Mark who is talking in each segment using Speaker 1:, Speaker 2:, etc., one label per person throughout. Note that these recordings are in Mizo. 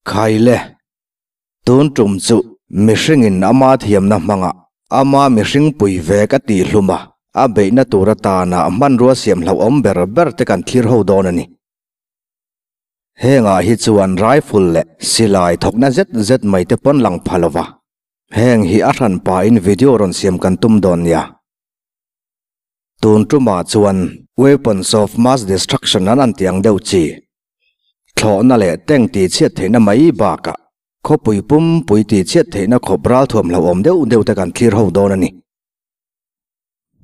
Speaker 1: Khaile, tun tum chu mihringin ama thiamna hmanga ama mihring pui ve ka tih hlum a, a beihna tur atana hmanrua siam hlauhawm ber ber te kan thlir ho dawn a ni. Hengah hi chuan rifle leh silai thawkna zet zet mai te pawn lang pha lova, heng hi a hran pahin video rawn siam kan tum dawn nia. Tun tumah chuan weapons of mass destruction an an tih ang deuh chi. Thlawhna leh tank tih chhiat theihna mai bakah khawpui pumpui tih chhiat theihna khawp ralthuam hlauhawm deuh deuh te kan thlir ho dawn a ni.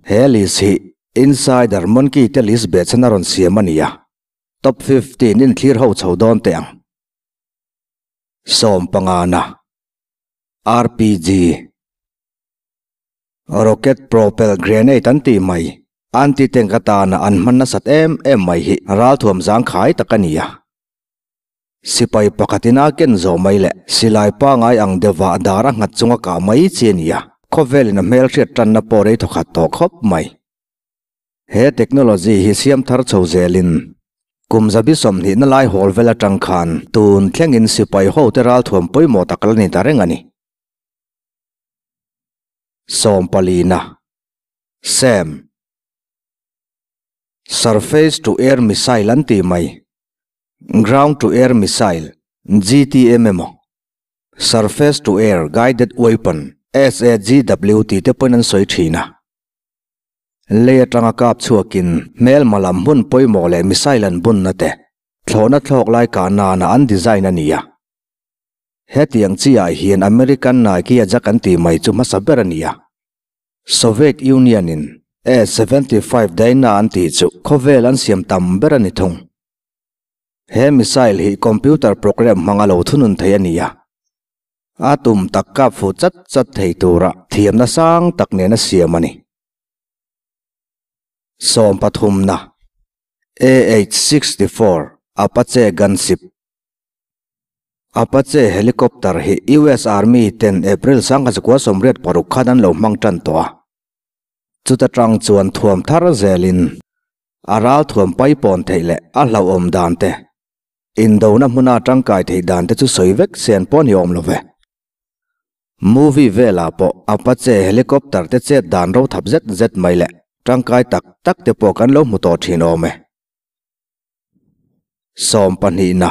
Speaker 1: He list hi Insider Monkey te list behchhan a rawn siam a ni a, top 15 in thlir ho chho dawn teh ang. Sawmpangana RPG. Rocket propel grenade an tih mai, anti-tank atana an hman nasat em em mai hi ralthuam zangkhai tak a ni a. Sipai pakhatin a ken zawh mai leh silai pangai ang deuhvah dar a nghat chunga kah mai chi a ni a, khawvelin a hmelhriat tanna pawh rei thawkhat tawh khawp mai. He technology hi siam thar chho zelin kum zabi 20 na lai hawl vel atang khan tun thlengin sipai hote ralthuam pawimawh tak la ni ta reng a ni. Sawmpalina, Sam. Surface to air missile an tih mai. Ground to air missile, GTM emaw, Surface to air guided weapon, SAGW, tih te pawhin an sawi thin a. Lei atanga kap chhuakin hmelma lam hmun pawimawh leh missile an bunna te thlawhna thlawk lai kah nana an design a ni a. Hetiang chiah hian American Nike a jak an tih mai chu hmasa ber a ni a. Soviet Union in S-75 Dyna an tih chu khawvel an siam tam ber a ni thung. He missile hi computer program hmanga lo thunun thei a ni a. A tum tak kap fuh chat chat thei tura thiamna sang tak nena siam a ni. Sawmpathumna, AH-64 Apache gunship. Apache helicopter hi US Army ten April 1986 khan an lo hmang tan tawh a. Chuta tang chuan thuam thar zelin a ral thuam pai pawn theih leh a hlauhawm dan te, indona hmuna tangkai theih dan te chu sawi vek sen pawh ni awm lo ve. Movie velah pawh Apache helicopter te chet dan ro thap zet zet mai leh tangkai tak tak te pawh kan lo hmu tawh thin awm e. Sawmpahnihna,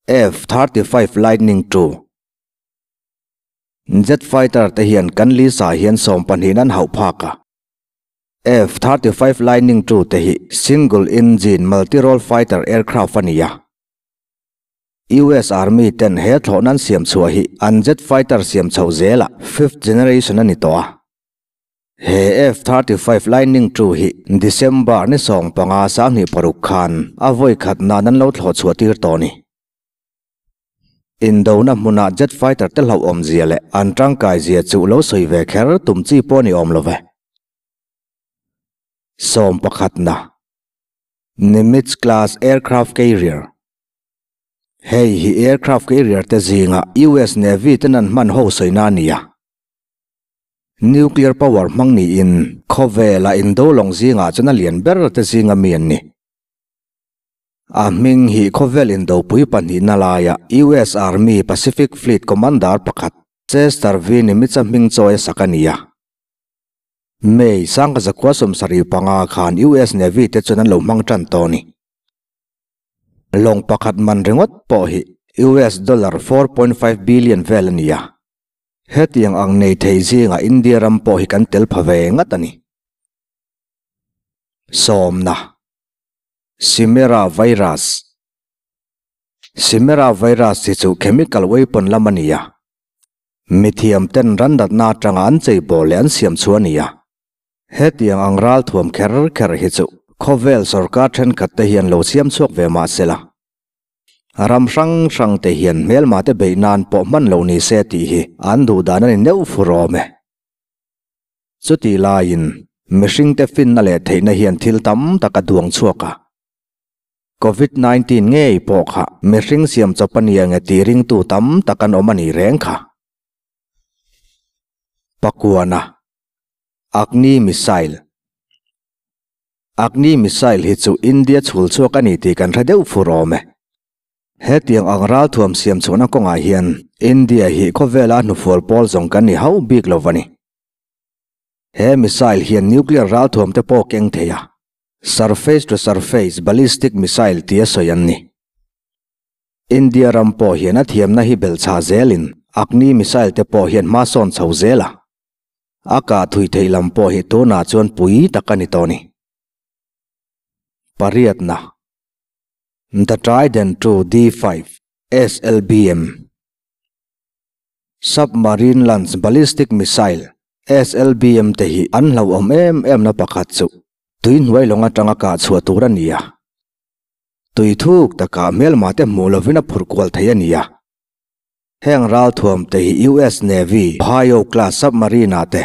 Speaker 1: F-35 Lightning II Jet fighter te hian kan list ah hian sawmpahnih an hauh phak a. F-35 Lightning II te hi single engine multi-role fighter aircraft a ni a. US Army ten he thlawhna an siam chhuah hi an jet fighter siam chhoh zelah fifth generation a ni tawh a. He F-35 Lightning II hi December ni 15 26 khan a vawi khat nan an lo thlawh chhuah tir tawh a ni. Indona hmuna jet fighter te hlauhawm zia leh an tangkai zia chu lo sawi ve kher tum chi pawh a ni awm lo ve. Sawmpakhatna, Nimitz class aircraft carrier. Hei hi aircraft carrier te zinga US Navy ten an hman ho sawina a ni a. Nuclear power hmang niin khawvela indo lawng zingah chuan a lian ber te zinga mi an ni. A hming hi khawvel indopui pahnihna laia US Army Pacific Fleet Commander pakhat Chester V Nimitz-a hming chawi a sak a ni a. May 1975 khan US Navy te chuan an lo hmang tan tawh a ni. Lawng pakhat man ringawt pawh hi US dollar 4.5 billion vel a ni a. Hetiang ang nei thei zingah India ram pawh hi kan tel pha ve ngat a ni. Sawmna, Chimera Virus Chimera Virus hi chu chemical weapon lam a ni a. Mithiam ten ran natna atanga an cheibawl leh an siam chu a ni a. Hetiang ang ral thuam kher kher hi chu khawvel sorkar thenkhat te hian lo siam chhuak ve mah sela. Ram hrang hrang te hian hmelma te beih nan pawh hman lo ni se tih hi an duh dan a ni neuh fur awm e. Chutih laiin mihring te finna leh theihna hian thil tam tak a duang chhuak a. Covid 19 ngei pawh kha mihring siam chawp a nia nge tih ringtu tam tak an awm a nih reng kha. Pakuana, Agni Missile. Agni missile hi chu India chhul chhuak a ni tih kan hre deuh fur awm e. Hetiang ang ralthuam siam chhuahna kawngah hian India hi khawvela hnufual pawl zawng kan ni hauh bik lo va ni. He missile hian nuclear ralthuam te pawh keng thei a, surface to surface ballistic missile tia sawi an ni. India ram pawh hian a thiamna hi belhchhah zelin Agni missile te pawh hian hma sawn chho zel a, a kah thui theih lam pawh hi tunah chuan pui tak a ni tawh a ni. Pariatna. The Trident II D5 SLBM, Submarine Launch Ballistic Missile, SLBM, te hi an hlauhawm em em na pakhat chu tui hnuai lawng atanga kah chhuah tur a ni a. Tui thuk takah hmelma te hmuh lovin a phurh kual thei a ni a. Heng ralthuam te hi US Navy Ohio class submarine ah te,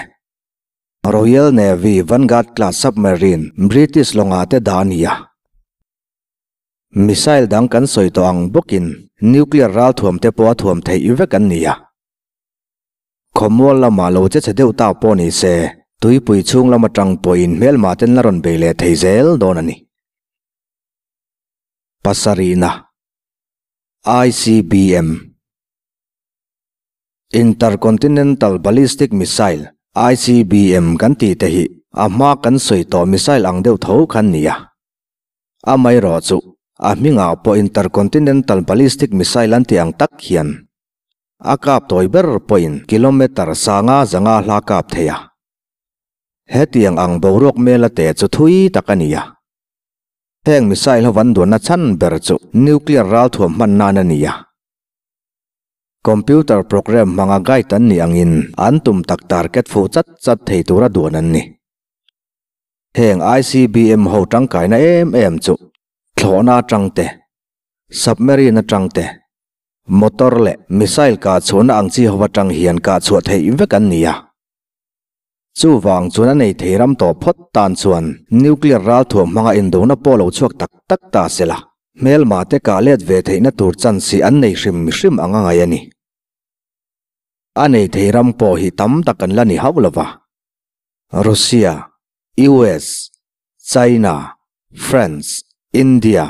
Speaker 1: Royal Navy Vanguard class submarine British lawngah te dah a ni a. Missile dang kan sawi tawh ang bawkin nuclear ralthuam te pawh a thuam theih vek an ni a. Khawmual lamah lo che chhe deuh tak pawh ni se, tuipui chhung lam atang pawhin hmelmah ten la rawn bei leh thei zel dawn a ni. Pasarihna, ICBM, Intercontinental Ballistic Missile, ICBM, kan tih te hi a hma kan sawi tawh missile ang deuh tho khan ni a. Amaherawh chu, a hmingah pawh Intercontinental Ballistic Missile an tih ang tak hian a kap tawi ber pawhin kilometre sanga zanga hla kap thei a. Hetiang ang boruak mela te chu thui tak a ni a. Heng missile ho van duanna chhan ber chu nuclear ralthuam hman nan a ni a. Computer program hmanga guide an nih angin an tum tak target fuh chat chat thei tura duan an ni. Heng ICBM ho tangkaina em em chu thlawhna atang te, submarine atang te, motor leh missile kah chhuahna ang chi ho atang hian kah chhuah theih vek an ni a. Chuvang chuan a nei thei ram tawh phawt tan chuan nuclear ralthuam hmanga indona pawh lo chhuak tak tak ta se la, hmelma te kah let ve theihna tur chance hi an nei hrim hrim ang a ngaih a ni. A nei thei ram pawh hi tam tak an la ni hauh lo va. Russia, US, China, France, India,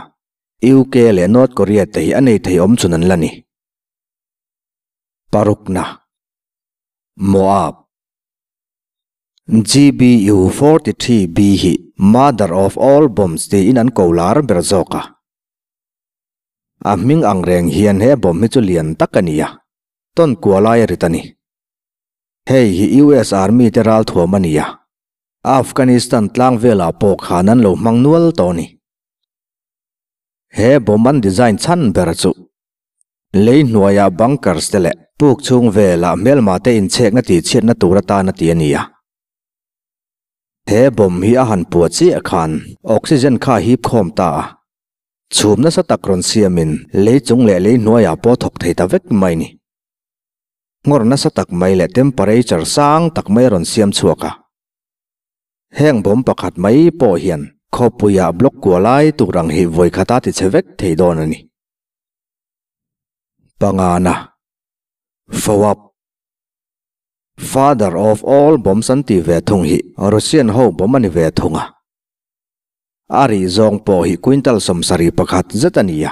Speaker 1: UK leh North Korea te hi a nei thei awm chhun an la ni. Parukna, Moab. GBU 43B hi Mother of all bombs tiin an ko lar ber zawk a. A hming ang reng hian he bomb hi chu lian tak a ni a, tawn kua lai a rit a ni. Hei hi US Army te ralthuam a ni a, Afghanistan tlang velah pawh khan an lo hmang nual tawh a ni. He bomb an design chhan ber chu lei hnuaiah bunkers te leh puk chhung velah hmelma te inchhekna tihchhiatna tur atan a ti a ni a. He bomb hi a han puah chiah khan oxygen kha a hip khawm ta a, chhum nasa tak rawn siamin lei chung leh lei hnuaiah pawh thawk thei ta vek mai a ni. Nghawr nasa tak mai leh temperature sang tak mai a rawn siam chhuak a. Heng bomb pakhat mai pawh hian khawpuiah block kua lai tur ang hi vawi khata ti chhe vek thei dawn a ni. Pangana, Fawap, Father of all bombs an tih ve thung hi Russian ho bomb a ni ve thung a. A rih zawng pawh hi quintal 71 zet a ni a.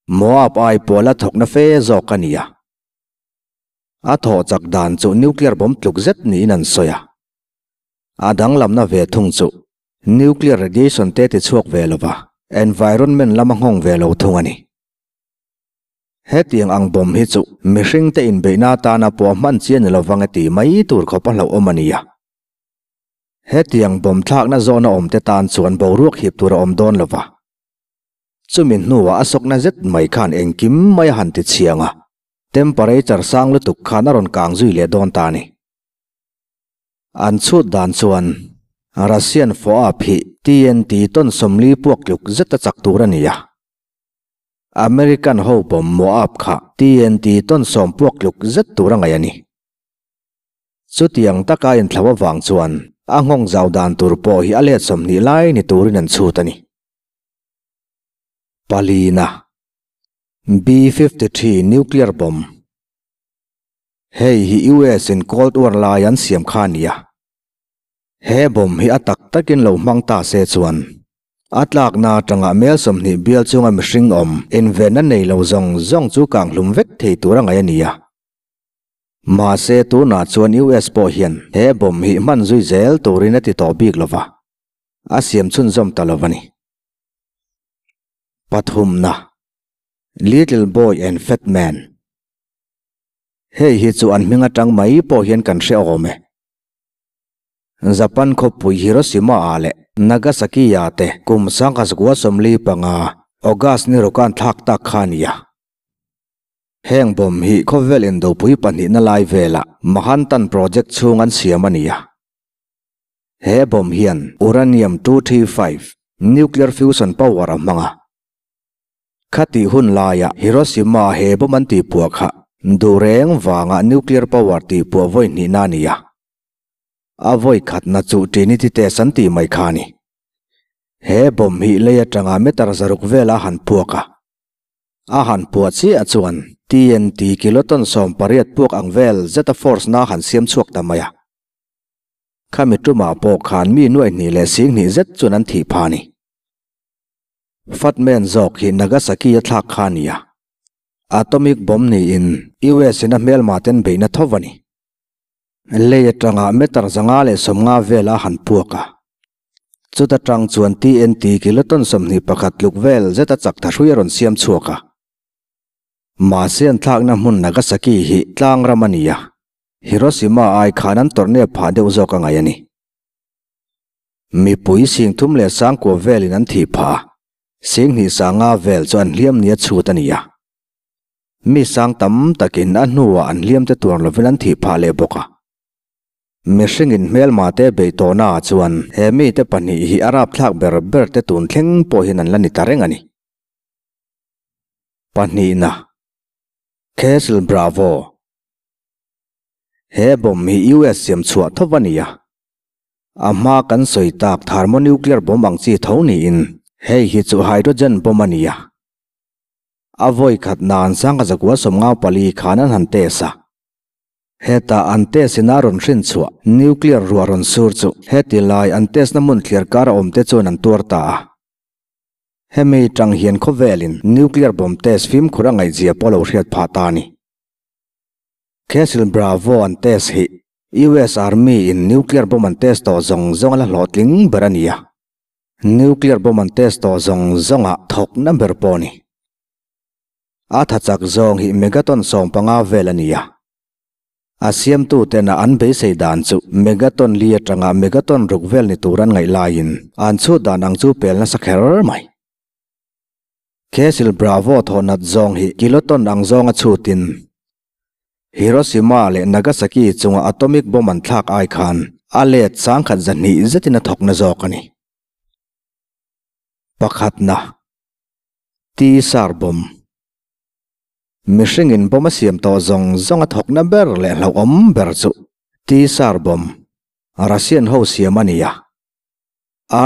Speaker 1: Moab ai pawh la thawkna fe zawk a ni a. A thawh chak dan chu nuclear bomb tluk zet niin an sawi a. A danglamna ve thung chu nuclear radiation te ti chhuak ve lova environment lama nghawng ve lo thung a ni. Hetiang ang bomb hi chu mihring te inbeihna atana pawh hman chi a ni lovang e tih mai tur khawp a hlauhawm a ni a. Hetiang bomb thlakna zawna awm te tan chuan boruak hip tur a awm dawn lova. Chumi hnuah a sawkna zet mai khan engkim mai a han ti chhiang a, temperature sang lutuk khan a rawn kang zui leh dawn ta a ni. An chhut dan chuan Russian fawhap hi TNT tawn 40 puak tluk zet a chak tur a ni a. American ho bomb Moab kha TNT tawn 10 puak tluk zet tur a ngaih a ni. Chutiang taka inthlo avang chuan a nghawng zau dan tur pawh hi a let 20 lai ni turin an chhut a ni. Palina, B-53 nuclear bomb. Hei hi US in Cold War lai an siam kha a ni a. He bomb hi a tak takin lo hmang ta se chuan A tlakna atanga mel 20 bial chunga mihring awm invenna nei lo zawng zawng chu kang hlum vek thei tur a ngaih a ni a. Mahse tunah chuan US pawh hian he bomb hi hman zui zel turin a ti tawh bik lova, a siam chhunzawm ta lo a ni. Pathumna, Little Boy and Fat Man. Hei hi chu an hming atang mai pawh hian kan hre awm e. Japan khawpui Hiroshima ah leh Nagasaki ah te kum 1945 August ni rawk an thlak tak kha a ni a. Heng bomb hi khawvel indopui pahnihna lai velah Mahantan project chhung an siam a ni a. He bomb hian uranium 235 nuclear fusion power a hmang a. Khatih hun laia Hiroshima he bomb an tihpuah kha duh reng vanga nuclear power tihpuah vawi hnihna a ni a. A vawi khatna chu Trinity test an tih mai kha a ni. He bomb hi lei atanga meter 600 vela han puak a. A han puah chiah chuan TNT kiloton 18 puak ang vel zeta force na han siam chhuak ta mai a. Khami tumah pawh khan mi nuai hnih leh sing hnih zet chuan an thih pha a ni. Fat Man zawk hi Nagasaki a thlak kha a ni a. Atomic bomb niin US in a hmelma ten beihna tho a ni. Lei atanga meter 550 vela han puak a. Chuta tang chuan TNT kiloton 21 tluk vel zeta chak tha hrui a rawn siam chhuak a. Mahse an thlakna hmun Nagasaki hi tlang ram a ni a. Hiroshima ai khan an tawrh nep phah deuh zawk a ngaih a ni. Mipui sing thum leh sang kua velin an thih phah a, sing hnih sanga vel chu an hliam nia chhut a ni a. Mi sang tam takin a hnuah an hliam te tuar lovin an thih phah leh bawk a. Mihringin hmelma te beih tawhna ah chuan he mite pahnih hi a rapthlak ber ber te tun thleng pawh hian an la ni ta reng a ni. Pahnihna, Castle Bravo. He bomb hi US siam chhuah thawp a ni a. A hma kan sawi tak thermonuclear bomb ang chi tho niin hei hi chu hydrogen bomb a ni a. A vawi khat nan sangha zakua 94 khan an han test a. Heta an test in a rawn hrin chhuah nuclear ruah rawn sur chu heti lai an test na hmun thliar kar a awm te chuan an tuar ta a. Hemi tang hian khawvelin nuclear bomb test fimkhur a ngaihzia pawh lo hriat phah ta a ni. Castle Bravo an test hi US Army in nuclear bomb an test tawh zawng zawng a la hlawhtling ber a ni a. Nuclear bomb an test tawh zawng zawngah thawkna ber pawh a ni. A tha chak zawng hi megaton 15 vel a ni a. A siamtu tena an beisei dan chu megaton li atanga megaton 6 vel ni tur an ngaih laiin an chhut dan ang chu pel nasa kher mai. Castle Bravo thawhnat zawng hi kiloton ang zawnga chhutin Hiroshima leh Nagasaki chunga atomic bomb an thlak ai khan a let 1,200 zetin a thawkna zawk a ni. Pakhatna, T-Sar bomb. Mihringin bomb a siam tawh zawng zawng a thawkna ber leh hlauhawm ber chu T-Sar bomb, Russian ho siam a ni a.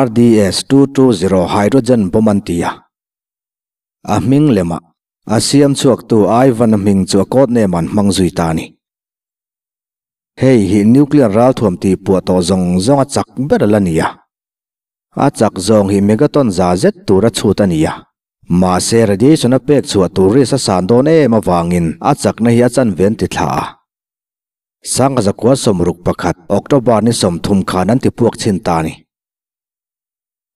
Speaker 1: RDS 220 hydrogen bomb an ti a. A hming lemah a siam chhuaktu Ivan-a hming chu a code name an hmang zui ta a ni. Hei hi nuclear ralthuam tih puah tawh zawng zawng a chak ber a la ni a. A chak zawng hi megaton za zet tur a chhut a ni a. Mahse radiation a pek chhuah tur risk a san dawn em avangin a chakna hi a chanve an ti thla a. 1961 October ni 30 khan an ti puak chhin ta a ni.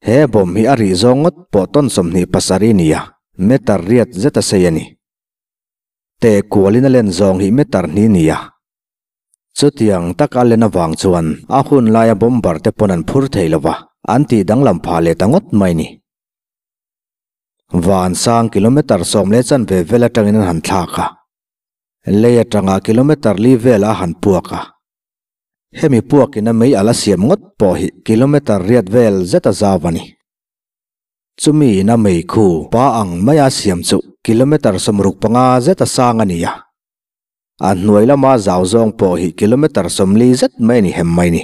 Speaker 1: He bomb hi a rih zawng ngawt pawh ton 27 ni a, meter 8 zet a sei a ni. Teh kualin a len zawng hi meter 2 ni a. Chutiang taka len avang chuan a hun laia bomber te pawn an phur thei lova, an tih danglam phah leh ta ngawt mai ni. Van sang kilometer 10.5 vel atangin an han thlak a, lei atanga kilometer 4 vela a han puak a. Hemi puakin a mei ala siam ngawt pawh hi kilometer 8 vel zet a zau a ni. Chumi in a mei khu pa ang maia siam chu kilometer 65 zet a sang a ni a. A hnuai lama zau zawng pawh hi kilometer 40 zet mai a ni hem mai ni.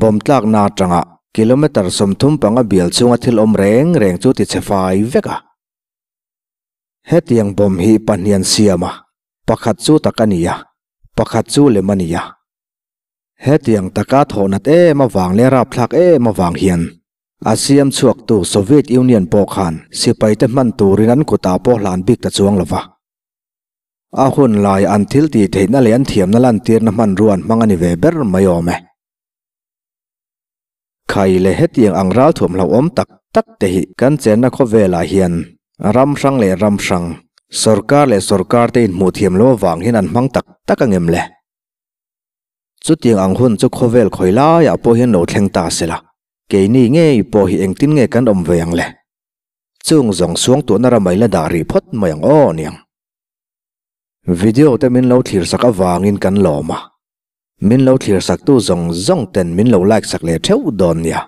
Speaker 1: Bomb tlakna atanga kilometer 35 bial chunga thil awm reng reng chu ti chhe fai vek a. Hetiang bomb hi pahnian siam a, pakhat chu tak a ni a, pakhat chu lem a ni a. Hetiang taka thawhnat em avang leh rapthlak em avang hian A siam chhuaktu Soviet Union pawh khan sipaite hman turin an kutah pawh hlan bik ta chuang lo va. A hun lai an thil tih theihna leh an thiamna lantirna hmanrua an hmang a ni ve ber mai awm e. Khai leh hetiang ang ral thuam hlauhawm tak tak te hi kan chenna khawvelah hian ram hrang leh ram hrang, sorkar leh sorkar te inhmuh thiam lo avang hian an hmang tak tak angem le? Chutiang ang hun chu khawvel khawi laiah pawh hian lo thleng ta se la, keini ngei pawh hi engtin nge kan awm ve ang le? Chung zawng suangtuahna ramai la dah rih phawt mai ang aw niang. Video te min lo thlir sak avangin kan lawm a, min lo thlir saktu zawng zawng ten min lo like sak leh theuh dawn nia.